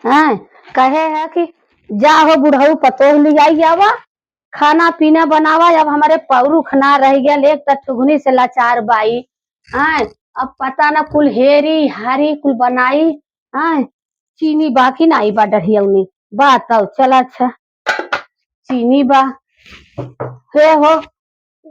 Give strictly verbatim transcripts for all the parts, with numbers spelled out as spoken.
हैं, कहे है कि जा हो बुढ़ऊ पतोह लियाई आवा, खाना पीना बनावा, अब हमरे पौरुख ना रह गया, एक त ठुगनी से लाचार बाई, हैं, अब पता ना कुल हेरी हारी कुल बनाई, हैं, चीनी बाकी नाई बा डढ़ियौनी, बा तौ चल अच्छा, चीनी बा, हे हो,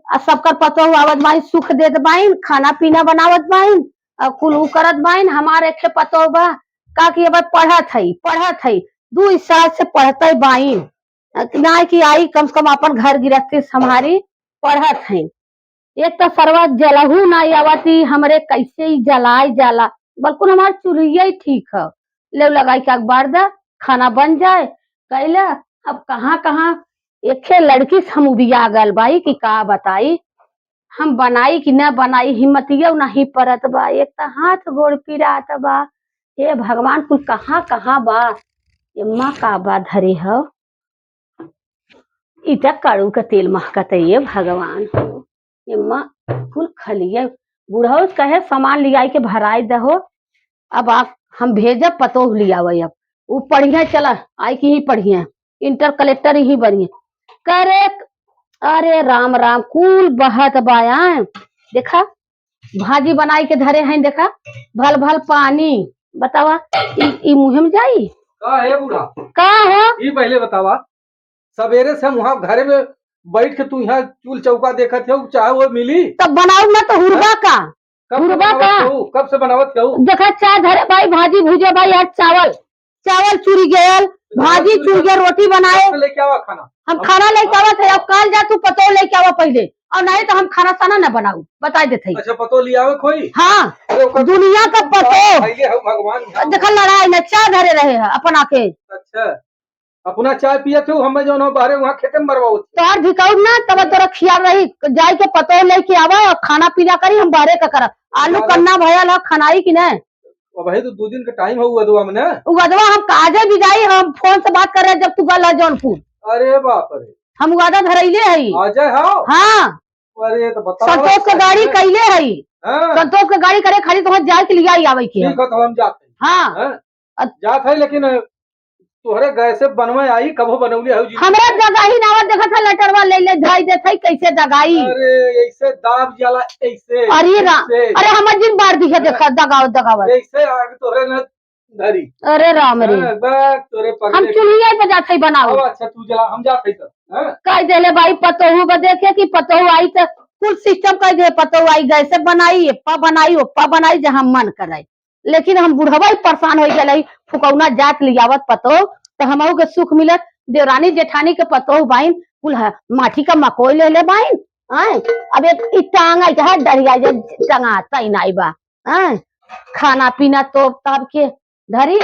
आ सबकर पतोह आवत बाइन, सुख देत बाइन, खाना पीना बनावत बाइन, आ कुल उ करत बाइन। हमार एके पतोह बा, का कि अब पढ़त हई, पढ़त हई, दुइ साल से पढ़ते बाइन, आ कि नाई कि आई कम से कम अपन घर गिरस्ती संभारी, पढ़त हई। एक त सरवा जलहू नाई आवती, हमरे कैसे ही जलाई जाला, बल्कुन हमार चूल्हिया ही ठीक है, ले लगाई के अखबार दा, खाना बन जाए, कैला। अब कहाँ कहाँ एके लड़की से हम उबिया गल बाई कि का बताई, हम बनाई कि ना बनाई, हिम्मतियो नहीं परत बा, एक त हाथ गोड़ पिरात बा। हे भगवान, कुल कहाँ कहाँ बा, एम्मा का बा धरे हो, ई त कड़ू का तेल महकत है, ये भगवान हो, एम्मा कुल खलिया। बुढ़ऊ कहे सामान लियाई के भराई दहो, अब आप हम भेजब पतोह लियावे, अब उ पढ़िया चला, आई कि ही पढ़िया, इंटर कलेक्टर ही बनिए करे। अरे राम राम, कुल बहत बाया, देखा भाजी बनाई के धरे हैं, देखा भल भल पानी, बतावा ई, ई मुँहे में जाई? का है बूढ़ा? का हो? ई पहले बतावा, सवेरे से हम वहाँ घरे में बैठ के तू यहाँ चूल चौका देखत हो, चाय वो मिली? तब बनाऊ ना तो हुरबा का? कब से हुरबा बनावत का? हो? कब से बनावत हो? देखा चाय धरे भाई, भाजी भूजे भाई, आज चावल, चावल चुरी गयल, भाजी चुरी गयल, रोटी बनाए। कब से लेके आवा खाना? हम हम खाना लेके आवत है, अब काल जा तू पतोह लेके आवा पहले, और नहीं तो हम खाना साना ना बनाऊ, बताई देत हई। अच्छा, पतोह ले आवे कोई? हाँ, अरे, ओकर दुनिया का पतोह। खैले हऊ भगवान। देखा लड़ाई में चाय धरे रहे है अपना के। अच्छा, अपना चाय पियत हो, हमें जौन हो बाहरे वहाँ खेते में मरवाओ। तोहर भिकाऊ ना, तब तोरा खियाल रही, जाई के पतोह लेके आवा और खाना पीना करी, हम बाहरे का करब। आलू बाहरे। कन्ना भयल है, खनाई कि नहीं? अब है तो दो दिन का टाइम है उगदवा में ना। उगदवा हम काजे भी जाई, हम फोन से बात कर रहे जब तू गल है जौनपुर। अरे बाप रे। हम उगदा धरैले हई। आ जाए हाँ। हाँ। अरे तो बताओ संतोष के गाड़ी कैले हई। हाँ। संतोष के गाड़ी करे खाली तोहर जाए के लिए आई आवे के। ठीक है, तो हम जाते हैं। हाँ। हाँ? अब जात है, लेकिन तोहरे गैस से बनवे आई, कबो बनौले हो जी? हमरा दगाई नावा देखत है, लटरवा ले ले धई देत है, कैसे दगाई? अरे, ऐसे दाब जाला, ऐसे, अरे रा-, ऐसे। अरे, हमर जिन बार दिखे, हाँ। देखा, दगावत, दगावत। ऐसे आग तोहरे न धरी। अरे राम रे। हाँ, बस तोरे पगले हम के। चुल्हिया पे जात है बनाओ। अब अच्छा, तू जला, हम जात है तो, हाँ? कह देले भाई, पतोहू बा देखे कि पतोहू आई तो कुल सिस्टम कह दे, पतोहू आई, गैस से बनाई, एप्पा बनाई, ओप्पा बनाई, जहाँ मन करे। लेकिन हम बुढ़वा ही परेशान हो गए, फुकौना जात लियावत पतोह, तो हमहू के सुख मिलत। देवरानी जेठानी के पतोह बाइन, कुल ह-, माटी का मकोई ले ले बाइन। आए, अब एक ई टांग आई, कहा डरिया जे टंगा तई नाई बा। आए, खाना पीना तो तब के धरी।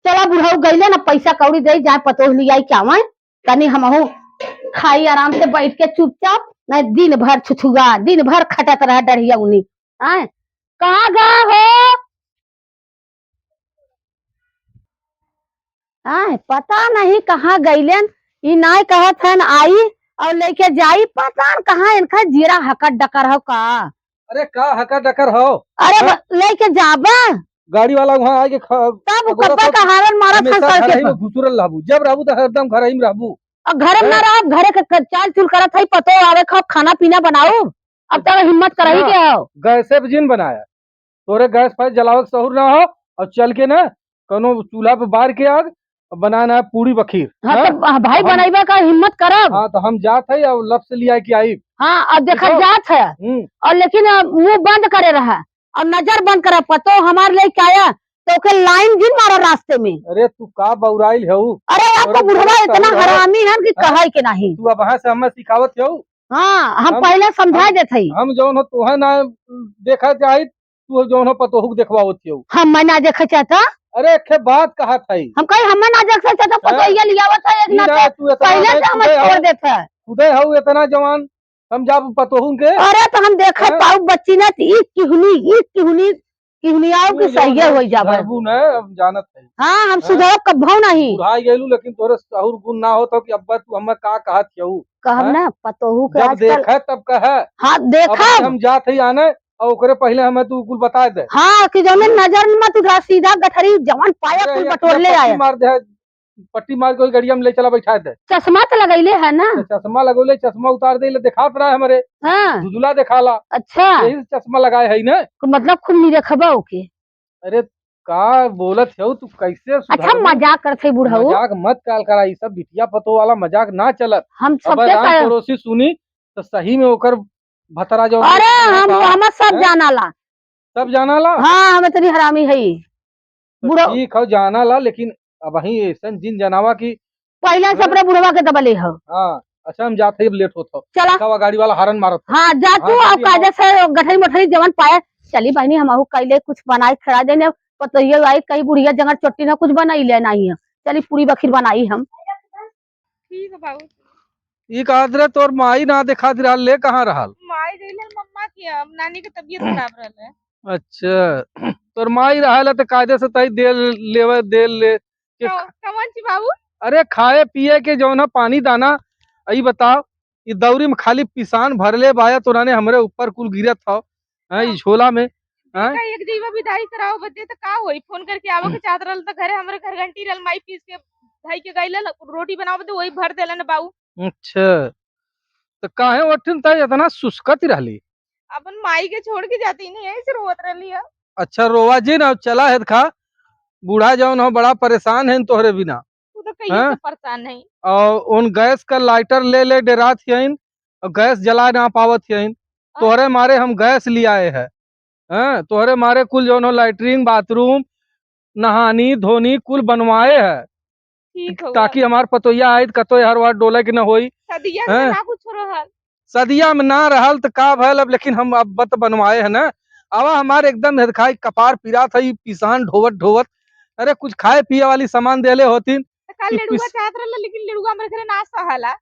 चला बुढ़ऊ गईले ना, पैसा कौड़ी दे जाए, पतोह लियाई के आवे। तनी हमहू खाई आराम से बैठ के चुपचाप, नहीं दिन भर छुछुआ, दिन भर खटत रहे डढ़िया उनी। आए, कहाँ गा हो? आए, पता नहीं कहाँ गईलेन, ई नाय कहत हन आई और लेके जाई, पता न कहाँ इनका जीरा हकट डकर हो का। अरे का हकट डकर हो? अरे हैं? ब-, लेके जाबा। गाड़ी वाला वहाँ आके ख-, तब अगोरा कप्पा सब का हारन मारत हमेशा हन घर सड़के ही पर। में घुसुरल रहबू, जब रहबू तो हरदम घर ही में रहबू। और घर में ना हैं? रहब, घरे के क-, चाल चुल करत है, पतो आवे खाओ, खाना पीना बनाओ। अब तब हिम्मत करही ना, के हो? गैसे पे जिन बनाया, तोरे गैस फैस जलावे के सहूर ना हो, और चल के ना कौनो चूल्हा पे बार के आग, बनाना है पूरी बखीर, हाँ, हैं? तो भा-, भाई हम बनैबा का हिम्मत करब। हाँ, तो हम जात है और लब से लिया के आई। हाँ, अब देखा ठीक हो? जात है। हम्म। और लेकिन अब मुंह बंद करे रहा और नजर बंद करा, पतो हमार लेके आया तो ओके लाइन जिन मारा रास्ते में। अरे तू का बौराइल है ऊ? अरे यार, अरे तो बुढ़वा बहुत इतना सहूर है। हरामी है कि हाँ? कहे के नहीं। तू अब वहाँ से हमें सिखावत है ऊ? हाँ, हम हम, पहले समझा हम, देत हई। हम जौन हो तोहे ना देखा जाई, तू जौन हो पतोहू के देखवावत हो। हम मैं ना देखे चाहता। अरे, एक ठे बात कहत हई। हम कहीं हम ना देखे चाहता, हैं? पतोहिया लियावत है, एक ई ना ना, तो तू इतना पहले से हमें छोड़ देत है। खुदे हऊ इतना जवान, हम जाब पतोहू के। अरे, तो हम देखे हैं? पाऊ बच्ची ना, तो ई किहुनी, ई किहुनी, किहुनी आओ तू कि जौन सही है, हो जाब। डरबू ना, हम जानत हई। हाँ, हम हैं? सुधरब कब्भौ नहीं। बुढ़ाई गइलू, लेकिन तोरे सहूर गुण ना होत हो कि अब्बा तू हमें का कहत हऊ। कहब हैं? ना, पतोहू के जब आजकल देखे तब कहे। हाँ, अब देखब। हम जात हई आने, और ओकरे पहिले हमें तू कुल बताए दे। हाँ, कि जौने नजर में मत उधर, सीधा गठरी जवन पाया अरे, कुल एक बटोर ले पट्टी आया। मार दे, पट्टी मार के ओही गड़िया में ले चला बैठा दे। चश्मा तो लगैले है ना? तो चश्मा लगौले, चश्मा उतार दे, ले देखात रहा है हमरे। हाँ। धुंधला देखाला। अच्छा। यही से चश्मा लगाए है ना। तो मतलब खूब निरखबा ओके। अरे का बोलत हो तू, कैसे अच्छा, सुधरबू? मजाक करत है बुढ़ऊ। मजाक मत काल करा, ई सब बिटिया पतो वाला मजाक ना चलत। हम अब सबके राम का पड़ोसी सुनी तो सही में ओकर भतरा जो अरे, हम, हम सब जानाला। सब जानाला? हाँ, हम इतनी हरामी है। तो बुढ़ऊ। ठीक हो, जानाला, लेकिन अबहीं ऐसन जिन जनावा कि पहिले से हाँ? अपने बुढ़वा के दबले हो। हाँ, अच्छा, हम जात है, अब लेट होत हो। चला। देखा, गाड़ी वाला हॉर्न मारत हो। हाँ, जा हाँ, तू, अब जल्दी आओ। कायदे से गठरी मठरी जवन पाए। चली बहनी, हम आहू कैले कुछ बनाए खड़ा देने, पतोहियो आई, कहीं बुढ़िया जंगर चोटी ना कुछ बनाई ले नाही है। चली, पूरी बखीर बनाई हम। ठीक है बाबू। ई कहत रहे, तोर माई ना देखात रहल, ले कहाँ रहल? माई गइल है मम्मा के, अब नानी के तबीयत खराब रहल है। अच्छा, तोर माई रहल है तो कायदे से तई दे लेवे, दे ले। के कौ-, कौन चीज बाबू? अरे खाए पिए के जौन है पानी दाना, ई बताओ, ई दौरी में खाली पिसान भरले बाया, तोरा ने हमरे ऊपर कुल गिरत हौ, हैं, ई हाँ। झोला में, हैं? का एक जइबा विदाई कराओ बदे तो का होई? फोन करके आवे के चाहत रहल तो घरे हमरे घर घंटी रहल, माई पीस के धाई के गइल, रोटी बनावे बदे वही भर देलन बाऊ। अच्छा, तो काहे ओठिन तई इतना सुस्कत रहली? अपन माई के छोड़ के जाती नहीं, यही से रोवत रहली है। अच्छा, रोवा जी ना, चला है खा, बूढ़ा जौन हो बड़ा परेशान है तोहरे बिना। वो तो कहिए हाँ? से परेशान है। और उन गैस का लाइटर ले ले डेरात हियन और गैस जला ना पावत हियन। हाँ। तोहरे मारे हम गैस ले आए हैं, हैं? तोहरे मारे कुल जौन हो लैट्रिन, बाथरूम, नहानी, धोनी कुल बनवाए हैं। ठीक हवा। ताकि हमार पतोहिया आई त कतो हर वार डोले के न होई। सदिया में हैं? ना कुछ रहल। सदिया में ना रहल त का भयल अब, लेकिन हम अब बत बनवाए है ना। आवा हमार एकदम हेदखाई कपार पिरात है, ई पिसान ढोवत ढोवत। अरे कुछ खाए पिए वाली सामान देले होतीन। त का कि लेड़ुआ पिस- चाहत रहल, लेकिन लेड़ुआ हमरे घरे ना सहाला।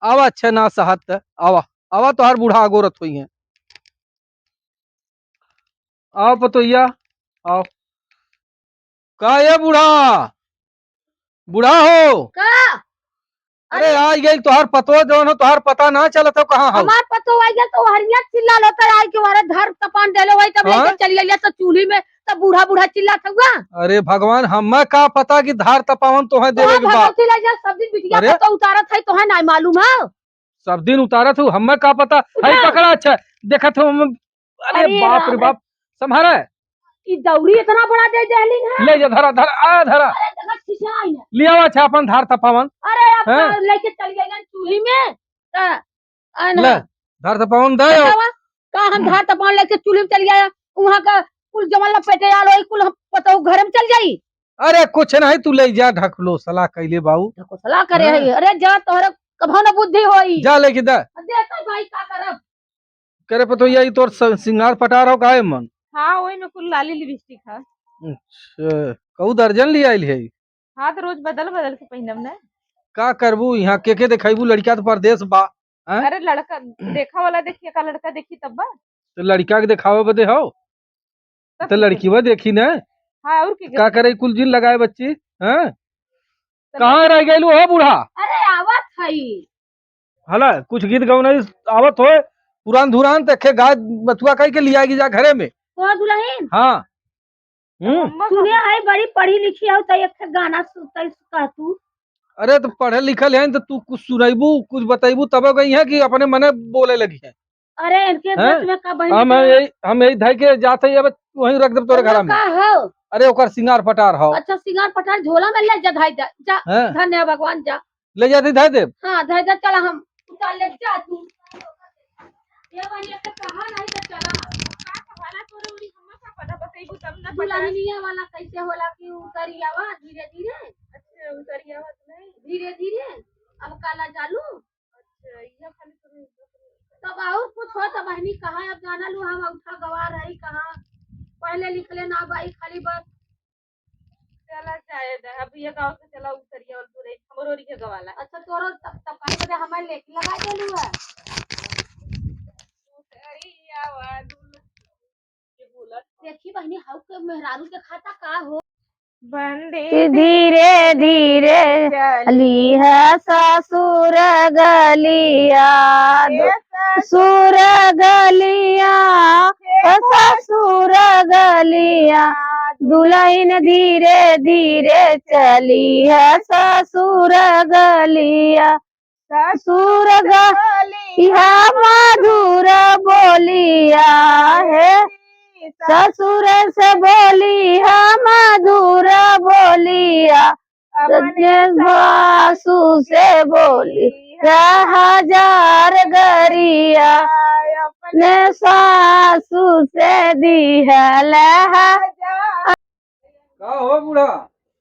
आवा, अच्छा ना सहत त आवा, आवा तोहार बूढ़ा अगोरत होई हैं। आओ पतोहिया, आओ। का ये बूढ़ा? बूढ़ा हो? का? अरे अरे! आ गई तोहार पतो जौन हो, तोहार पता ना चलत हो कहाँ हो? हमार पतो आ गया तो हरिया चिल्ला लो तो आई के मारे धार तपान देले वही तब हाँ? लेके चली गई तो चूल्ही में तब बूढ़ा बूढ़ा चिल्ला थुआ। अरे भगवान, हमें का पता कि धार तपावन तोहे देवे के बा। भगवती ले जा, सब दिन बिटिया अरे? पतो उतारत है, तोहे ना मालूम है? सब दिन उतारत हूँ, हमें का पता। उठा। है पकड़ा, अच्छा, देखत हूँ हम। अरे अरे बाप रे राम रे। बाप, संभारे। ई दौरी इतना बड़ा दे देहली ना। ले जा, धरा, धरा, आ, धरा। अरे, देखा, खिसियाई ना। लियावा, अच्छा, अपन धार तपावन। अरे, अब हैं? का लेके चल गए ना चूल्ही में, त, आ ना। ले, धार तपावन दे। बतावा, का हम धार तपावन लेके चूल्ही में चल गया, वहाँ का कुल जमल लपेटे आलो, कुल हम पतोहू घर में चल जाई। अरे, कुछ नहीं, तू ले जा, ढकलो, सलाह कैले बाऊ। ढको सलाह करे हैं? है, अरे, जा, तोहरे कभो न बुद्धि होई। जा, लेके दे। अब देखो भाई, का करब? करे पतोहिया, ई तोर स-, सिंगार पटार हो काहे मन? हाँ, वही में कुल लाली लिपस्टिक है। अच्छा, कहू दर्जन ले आइल है? हाँ, तो रोज बदल बदल के पहिनब ना। का करबू यहाँ, के के देखाइबू, लड़का तो परदेस बा, हैं? अरे लड़का देखा वाला देखिए, का लड़का देखी तब बा। तो लड़का के देखावे बदे हो? तब तो की लड़किवा करी? देखी ना। हाँ, और की का करी? करे कुल जिन लगाए बच्ची, हैं? तो कहाँ लड़की रह गइलू हो बूढ़ा? अरे आवत हई। हला, कुछ गीत गौनई आवत होए, पुरान धुरान, त एखे गाय बथुआ कह के लिया जा घरे में। तो दुल्हन? हाँ। हम्म। अम्मा सुने का है, बड़ी पढ़ी लिखी हो, त एक ठे गाना सुनते कह तू। अरे, तो पढ़े लिखल है, तो तू कुछ सुनैबू, कुछ बतैबू, तब गई है कि अपने मने बोले लगी है। अरे, इनके हैं? बीच में का बहन हम के यही, हम यही धै के जात है, अब वहीं रख देब तोरे अरे, घर में। का हो? अरे, ओकर सिंगार पटार हो। अच्छा, सिंगार पटार झोला में ले जा, धाई जा, जा। हैं? धन्य भगवान, जा। ले जाती धै देब। हाँ, धै दे, चला हम उतार ले, जा तू। ये वाली एक कहा नहीं तो चला। का कहाला तोरे उड़ी, हमें का पता, बतैबू तब ना पता। दुल्हनिया वाला कैसे होला कि उतरियावा धीरे धीरे। अच्छा, उतरियावा तो नहीं। धीरे धीरे। अब काला जालू। अच्छा, इहे खाली तो नहीं। तब और कुछ हो तो बहनी कहा, अब जाना लू हम उठा गवार है कहाँ, पढ़ले लिखले ना बाई, खाली बस। चला जाए दे, अब ये गाँव से चला उतरिया और दूर है, हमरो ओरी के गवाला। अच्छा, तोरो तब, तब कहीं बजे हमारे लेके लगा देलू है। उतरिया वालू। देखी बहनी, हाउ के मेहरारू के खाता का हो। वंदे कि धीरे धीरे चली है ससुर गलिया, ए ससुर ससुर गलिया। ससुर गलिया, दुलहिन धीरे धीरे चली है ससुर गलिया। ससुर गलिया मधुर बोलिया है, ससुर से बोली है मधुर बोलिया। अपने सासू से बोली है हजार गरिया, अपने सासू से दिहल हजार। का हो बूढ़ा?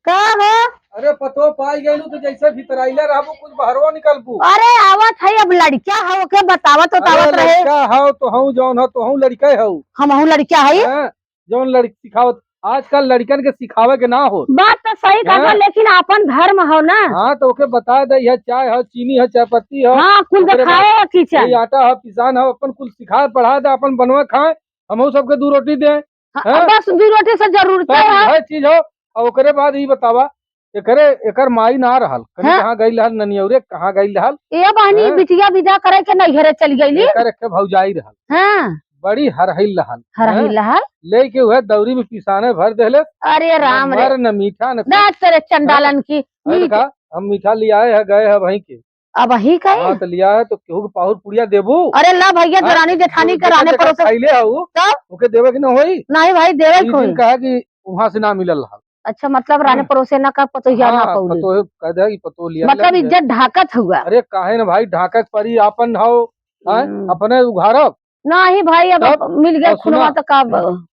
का हो? अरे पतो पाई गइलू तो जैसे भितराइले रहबू, कुछ बहरवो निकलबू। अरे आवत है, अब लड़का है, ओके बतावत अरे उतावत रहे। लड़का हौ तो हूँ, जौन हौ तो हूँ लड़का हौ। हमहू लड़का है। हैं? जौन लड़की सिखावत, आजकल लड़कन के सिखावे के ना हो। बात तो सही कहा, हैं? लेकिन आपन धर्म हो ना। हाँ, तो ओके बता दे, यह चाय हो, चीनी हो, चाय पत्ती हो, हाँ, कुल ओकरे देखाए बाद हो किचन। ये आटा हो, पिसान हो, अपन कुल सिखाए पढ़ा दे, अपन बनवा खाए, हमहू सबके दू रोटी दे। हाँ, हैं? बस दू रोटी से जरूरत सब है। यह चीज हो। और ओकरे बाद ई बतावा, एकरे, एकर माई ना रहल, कनी हाँ? कहाँ गइल रहल, ननियौरे कहाँ गइल रहल? ए बहनी, हैं? बिटिया विदा करे के नैहरे चल गइली। एकर एक ठे भौजाई रहल। हाँ। बड़ी हरहिल रहल, हरहिल हैं? रहल। लेके उहे दौरी में पिसाने भर देहले। अरे राम न रे। मर, न मीठा, न ना कुछ। तेरे चंडालन हैं? की अरे मीठ। का, हम मीठा लियाए है, गए है वहीं के। अब वही का हाँ, है? तो लियाए है, तो केहू के पाहुर पुड़िया देबू? अरे ला भैया, हाँ, देरानी जेठानी जो के राने जेकर परोसे। खैले हऊ, तब? ओके देवे के न होई? नहीं भाई, देवे ई के दिन होई। कहा कि वहाँ से ना मिलल रहल। अच्छा, मतलब राने हाँ। परोसे ना का पतोहिया ना हाँ, पौली। पतोह कह दे कि पतोह लिया मतलब लिया। इज्जत ढाकत हुआ। अरे काहे न भाई, ढाकत परी आपन हो, हैं? हम्म। अपने उघारब। नाही भाई, अब तब? मिल गया और सुना, खुनवा तो का ब-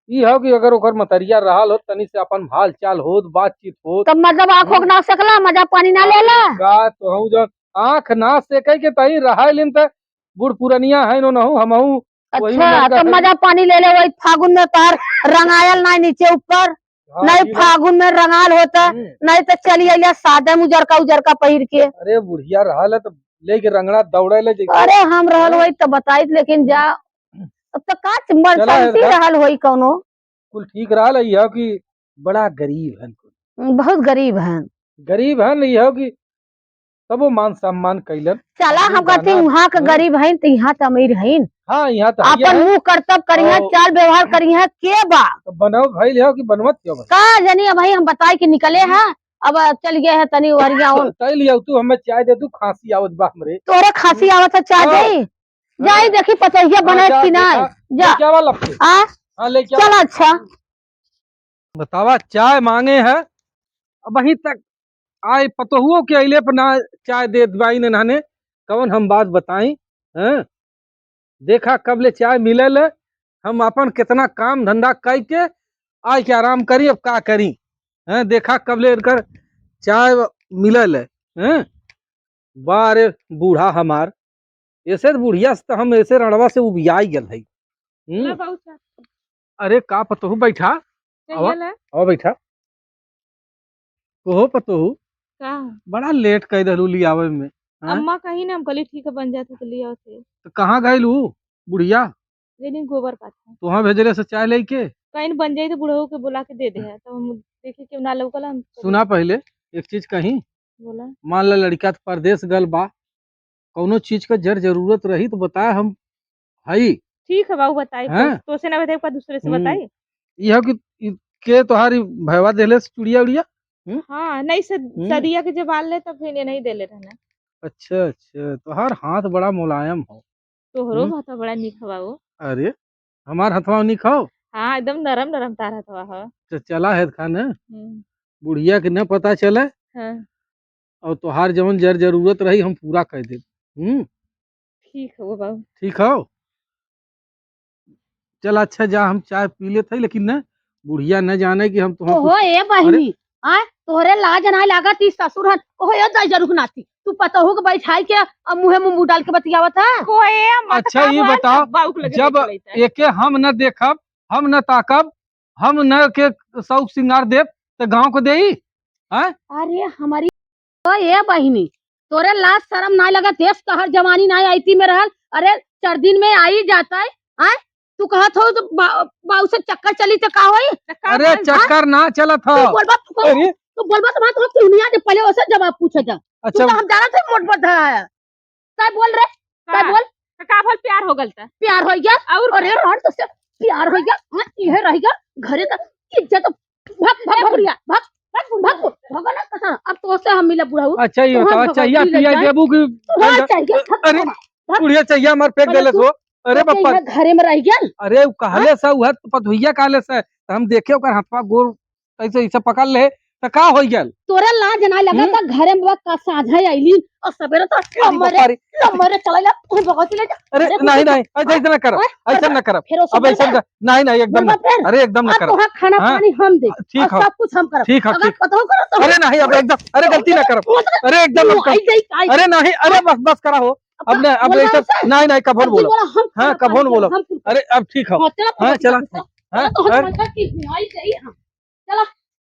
ई हो कि अगर ओकर मतरिया रहल हो, तनी से अपन हाल चाल होत, बातचीत होत। तब मतलब आँखों हम्म। ना सकला, मजा पानी ना अरे लेला? का तो हूँ जौन आँख ना सेके के तही रहाय लेन त बूढ़ पुरनिया है नो नहू, हमहू वही अच्छा, उम्र का तब है। मजा पानी ले ले, वही फागुन में तोहर रंगायल ना नीचे ऊपर। हाँ, नहीं ई बात। फागुन में रंगाल होता, हम्म। नहीं तो चली अइला सादे में उजरका उजरका पहिर के। अरे बुढ़िया रहल है तो लेके रंगड़ा दौड़े ले जैसे। अरे हम रहल हाँ। वही तो बताइत, लेकिन जा, अब तो का च-, मन चला शांति है, रहल होई कौनो। कुल ठीक रहल है, यह कि बड़ा गरीब है। बहुत गरीब है। गरीब है न, यह कि तबो मान सम्मान कैलन। चला, आदमी हम कहते गाना, उहाँ के हाँ। गरीब हईन, त इहाँ त अमीर हईन। हाँ, इहाँ त हइये आपन है। मुँह करतब करिहे, और चाल व्यवहार करिहे, के बा? तो बनव भइल है कि बनवत क्यों बा? का जानी, अब भाई हम बताई के निकले हम्म। हैं, अब चल गए हैं तनी ओहरिया उन। तै लिया, तू हमें चाय दे दू, खांसी आवत बा हमरे। तोहरे खांसी हम्म। आवत है, चाय हाँ। दे? हाँ। जाई देखी पतोहिया हाँ, बनत जा, कि ना। देखा, जा। लेके आवा लपके। आ? हाँ, लेके आवा। चल अच्छा। बतावा, चाय मांगे है, अबहीं तक आए पतोहुओ के अइले पर ना चाय देत बाइन इन्हने, कवन हम बात बताई, हैं? देखा कब ले चाय मिले ले, हम अपन कितना काम धंधा कइ के आए के आराम करी, अब का करी, हैं? देखा कब ले इनकर चाय मिले ले, हैं? बा रे बूढ़ा हमार, ऐसे बुढ़िया से तो हम ऐसे रणवा से उबियाई गल है। हम्म। ला बाबू चाय। अरे का पतोहू, बैठा। चल आवा, गल है। आवा बैठा। कहो पतोहू, का? बड़ा लेट कइ देलू लियावे में, हाँ? अम्मा कही ना, हम कहली ठीक है बन जात है तो लियावत है। तो कहाँ गइल उ बुढ़िया? गइली गोबर पाथे। तोहाँ भेजले से चाय लेके? कहीं बन जाई तो बुढ़ऊ के बुला के दे दे है, तो हम देखी केहू ना लौकल हम सुना पहिले, एक चीज कही। बोला। मान ला लड़का तो परदेस गल बा, कौनो चीज का जर जरूरत रही तो बताए, हम हई। ठीक है बाबू, बताई। हैं? तो, तोसे ना बताई, का दूसरे से हम्म। बताई? ई हो कि ई के तोहार ई भयवा देले से चुड़िया उड़िया? हम्म? हाँ, नहीं से हम्म। सदिया के जब आल ले तब फिर ये नहीं देले रहना। अच्छा, अच्छा, तोहार हाथ बड़ा मुलायम हो। तोहरो हम्म। हाथ बड़ा निक हवा हो। अरे, हमार हथवा निक हो? हाँ, एकदम नरम नरम तार हथवा हो। तो चला है खाने। हम्म। बुढ़िया के न पता चले। हाँ। और तोहार जवन जर जरूरत रही, हम पूरा कर देब। हम्म? ठीक हो बाबू। ठीक हो? चल अच्छा जा, हम चाय पी लेत हई, लेकिन न, बुढ़िया न जाने कि हम तोहार ओहो, कुछ ए बहिनी, अरे? आय, तोहरे लाज ना लागत, ई ससुर हन। ओहो, ए दाई जरूर नाती, तू पतोहू के बैठाई के अब मुँहे में मुँह डाल के बतियावत है। ओहो, ए, मत अच्छा, का ये बोल, बताओ, बाऊ के लगे जब बैठ लेता है। एके हम न देखब, हम न ताकब, हम न के शौक सिंगार देब, त गाँव को देई? हैं? अरे हमारी, ओ ए बहिनी, तोरे लाज शरम नाय लगत? देश तोहर जवानी नाय आईती में रहल। अरे चार दिन में आई जाता है, हैं? तू कहत हो तो बा-, बाऊ से चक्कर चली तो का होई? तो का अरे बोल? चक्कर ना चलत हो। तू बोलबा, तू को-, अरे। तू बोलबा तो बात हो, तू दुनिया के पहले ओसे जवाब पूछे जा। तू अच्छा। तो हम जानत है मोट मोट है। काय बोल रे? काय का? बोल? तो का भल प्यार हो गल त? प्यार हो गया? और अरे का? रान तो से प्यार होइ गया, हाँ, इहे रहि गया, घरे का इज्जत। भाग, भाग, भाग, बुढ़िया, भाग, भाग, भाग, भाग ना, कहाँ? अब तोसे हम मिला बुढ़ऊ। अच्छा, ये तोहार बताओ, भगवती चाहिए ले पिया जाए। देबू कि तोहार चाहिए, भाग, अरे, भाग, भाग। बुढ़िया चाहिए हमार फेंक पहले देले तू सो। अरे तो बप्पा। यहाँ घरे में रह गया? अरे, उ कहले हाँ? सा, उहे तो पतोहिया कहले सा। तो हम देखे ओकर हथवा गोर ऐसे, ऐसे पकड़ ले, तो का हो गया? तोरे लाज ना लगा हम्म? तो घरे में बा का साझा आइली और सवेरे तो ए, अरे लम्बरे, बप्पा रे। लम्बरे चला जा, तू भगवती ले जा। अरे, अरे, नहीं, कुछ नहीं, ऐसे, ऐसे ना करब, हाँ? ऐसे ना करब। फिर वो अब ऐसे सुधर ना, नहीं, नहीं, एकदम ना। फिर? अरे, एकदम ना अब करब। तोहार खाना हाँ? पानी हम दे, ठीक और है। सब कुछ हम करब। ठीक है, अगर ठीक। पतोह करब तो अरे, नहीं, अब एकदम, अरे, गलती ना करब। मत कर। अरे, एकदम तू ना करब। आई जाई, आई अरे, जाई। नहीं, अरे, बस, बस करा हो। अब अब ना, अब बोल ऐसा, रहा है। नहीं, नहीं, कबहुन अब बोलब। बोला, हम हाँ, खाना कबहुन पानी बोलब। हम कुछ अरे, अब ठीक है। हाँ, चला, हाँ, पतोह चला। करब। हाँ, चला, तो हम हाँ। समझा कि आई जाई हम। चला।